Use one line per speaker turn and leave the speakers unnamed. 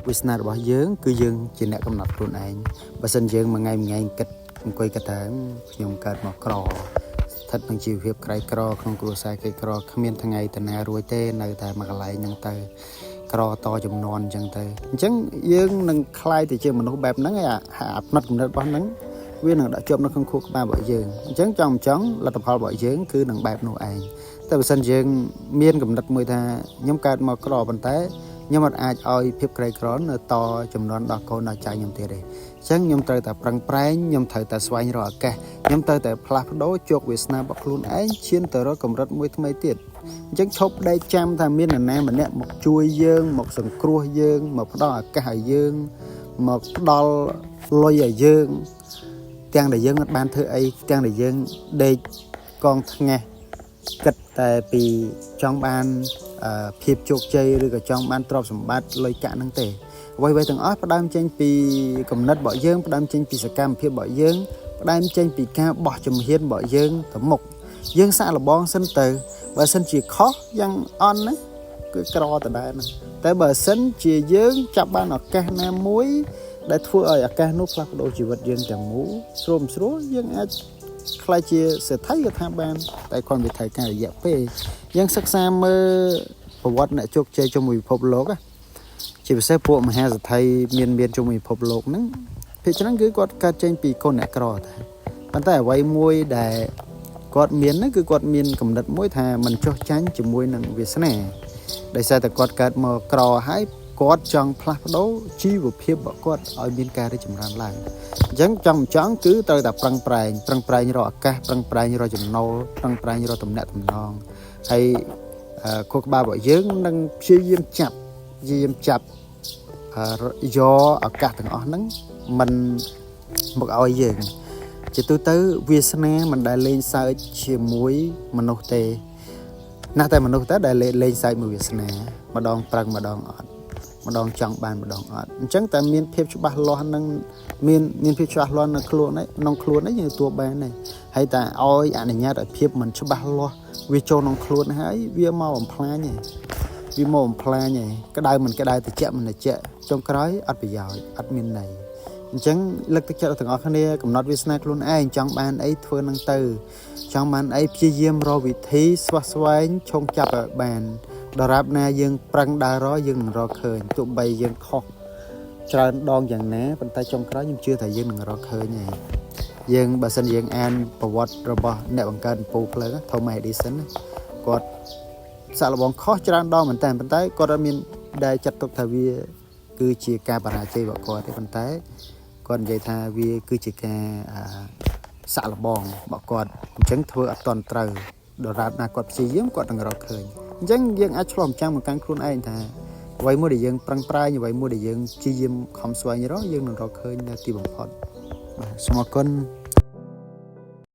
វាសនារបស់យើងគឺយើងជាអ្នកកំណត់ខ្លួនឯងបើសិនយើងមួយថ្ងៃមួយថ្ងៃគិតអង្គុយគិតថាខ្ញុំកើតមកក្រស្ថិតក្នុងជីវភាពក្រីក្រក្នុងគ្រួសារក្រីក្រគ្មានថ្ងៃតាណារួចទេនៅតែមួយកន្លែងហ្នឹងទៅក្រតចំនួនអញ្ចឹងទៅអញ្ចឹងយើងនឹងក្លាយទៅជាមនុស្សបែបហ្នឹងឯអាផ្នត់គំនិតរបស់ហ្នឹងវានឹងដាក់ជាប់នៅក្នុងខួរក្បាលរបស់យើងអញ្ចឹងចង់មិនចង់លទ្ធផលរបស់យើងគឺនឹងបែបនោះឯងតែបើសិនយើងមានគំនិតមួយថាខ្ញុំកើតមកក្រប៉ុន្តែខ្ញុំអត់អាចឲ្យភាពក្រីក្រនៅតចំនួនដល់កូនដល់ចៅខ្ញុំទៀតទេអញ្ចឹងខ្ញុំត្រូវតែប្រឹងប្រែងខ្ញុំត្រូវតែស្វែងរកឱកាសខ្ញុំត្រូវតែផ្លាស់ប្ដូរជោគវាសនារបស់ខ្លួនឯងឈានទៅរកកម្រិតមួយថ្មីទៀតអញ្ចឹងឈប់ដេកចាំថាមាននរណាម្នាក់មកជួយយើងមកសង្គ្រោះយើងមកផ្ដល់ឱកាសឲ្យយើងមកផ្ដល់លុយឲ្យយើងទាំងដែលយើងអត់បានធ្វើអីទាំងដែលយើងដេកកងថ្ងាសគិតតែពីចង់បានភាពជោគជ័យឬក៏ចង់បានទ្រព្យសម្បត្តិលុយកាក់ហ្នឹងទេអ្វីៗទាំងអស់ផ្ដើមចេញពីគំនិតរបស់យើងផ្ដើមចេញពីសកម្មភាពរបស់យើងផ្ដើមចេញពីការបោះជំហានរបស់យើងទៅមុខយើងសាកល្បងសិនទៅបើសិនជាខុសយ៉ាងអន់ណាគឺក្រដដែលហ្នឹងតែបើសិនជាយើងចាប់បានឱកាសណាមួយដែលធ្វើឲ្យឱកាសនោះផ្លាស់ប្ដូរជីវិតយើងទាំងមូលស្រួលមិនស្រួលយើងអាចក្លាយជាសេដ្ឋីក៏ថាបានតែគ្រាន់តែត្រូវការរយៈពេលយើងសិក្សាមើលប្រវត្តិអ្នកជោគជ័យជុំវិញពិភពលោកណាជាពិសេសពួកមហាសេដ្ឋីមានមានជុំវិញពិភពលោកហ្នឹងភាគច្រើនគឺគាត់កើតចេញពីកូនអ្នកក្រតែប៉ុន្តែអ្វីមួយដែលគាត់មានហ្នឹងគឺគាត់មានគំនិតមួយថាមិនចុះចាញ់ជាមួយនឹងវាសនាដោយសារតែគាត់កើតមកក្រហើយគាត់ចង់ផ្លាស់ប្ដូរជីវភាពរបស់គាត់ឲ្យមានការរីកចម្រើនឡើងអញ្ចឹងចង់មិនចង់គឺត្រូវតែប្រឹងប្រែងប្រឹងប្រែងរកឱកាសប្រឹងប្រែងរកចំណូលប្រឹងប្រែងរកទំនាក់ទំនងហើយខួរក្បាលរបស់យើងនឹងព្យាយាមចាប់ព្យាយាមចាប់យកឱកាសទាំងអស់ហ្នឹងមិនមកឲ្យយើងជាទូទៅវាសនាមិនដែលលេងសើចជាមួយមនុស្សទេណាស់តែមនុស្សតែដែលលេងសើចមួយវាសនាម្ដងប្រឹងម្ដងអត់ម្ដងចង់បានម្ដងអត់អញ្ចឹងតែមានភាពច្បាស់លាស់នឹងមានមានភាពច្បាស់លាស់នៅខ្លួនឯងក្នុងខ្លួនឯងយើងទទួលបានហើយហើយតែឲ្យអនុញ្ញាតឲ្យភាពមិនច្បាស់លាស់វាចូលក្នុងខ្លួនហើយវាមកបំផ្លាញឯងវាមកបំផ្លាញឯងក្តៅមិនក្តៅតិចមិនតិចចុងក្រោយអត់ប្រយោជន៍អត់មានន័យអញ្ចឹងលើកទឹកចិត្តដល់ទាំងអស់គ្នាកំណត់វាសនាខ្លួនឯងចង់បានអីធ្វើនឹងទៅចង់បានអីព្យាយាមរកវិធីស្វះស្វែងឆុងចាប់ឲ្យបានដរាបណាយើងប្រឹងដើររកយើងនឹងរកឃើញទោះបីយើងខុសច្រើនដងយ៉ាងណាប៉ុន្តែចុងក្រោយខ្ញុំជឿថាយើងនឹងរកឃើញហើយយើងបើសិនយើងអានប្រវត្តិរបស់អ្នកបង្កើតអំពូលភ្លើង Thomas Edison គាត់សាក់លបងខុសច្រើនដងមែនតើប៉ុន្តែគាត់អត់មានដែលចាត់ទុកថាវាគឺជាការបរាជ័យរបស់គាត់ទេប៉ុន្តែគាត់និយាយថាវាគឺជាការសាក់លបងរបស់គាត់អញ្ចឹងធ្វើអត់តន់ត្រូវដរាបណាគាត់ព្យាយាមគាត់នឹងរកឃើញអញ្ចឹងយើងអាចឆ្លុះបញ្ចាំងមកកាន់ខ្លួនឯងថាអ្វីមួយដែលយើងប្រឹងប្រែងអ្វីមួយដែលយើងព្យាយាមខំស្វែងរកយើងនឹងរកឃើញនៅទីបំផុតបាទសូមអរគុណ។